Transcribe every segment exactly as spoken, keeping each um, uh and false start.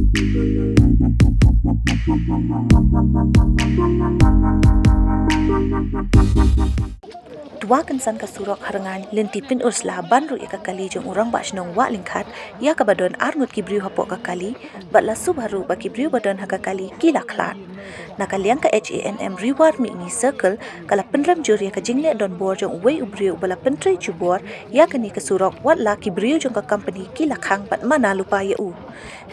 Twa kynsan ka surok ha Rngaiñ, lynti Pynursla, ban ruh ïa ka kali jong u Rangbah Shnong Wah Lyngkhat, ïa kaba don arngut ki briew hapoh ka kali, bad la sngewbha ruh ba ki briew ba don ha ka kali ki la khlad. Na ka liang ka H A N M Ri War Mihngi Circle, ka la pynrem jur ïa ka jingleh donbor jong uwei u briew uba la pyntrei jubor ïa kane ka surok, watla ki briew jong ka company ki la khang bad mana lypa ïa u.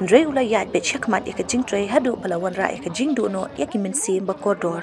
Hynrei u la ïaid beit shakhmat ïa ka jingtrei haduh ba la wanrah ïa ka jingduh noh ïa ki mynsiem ba kordor.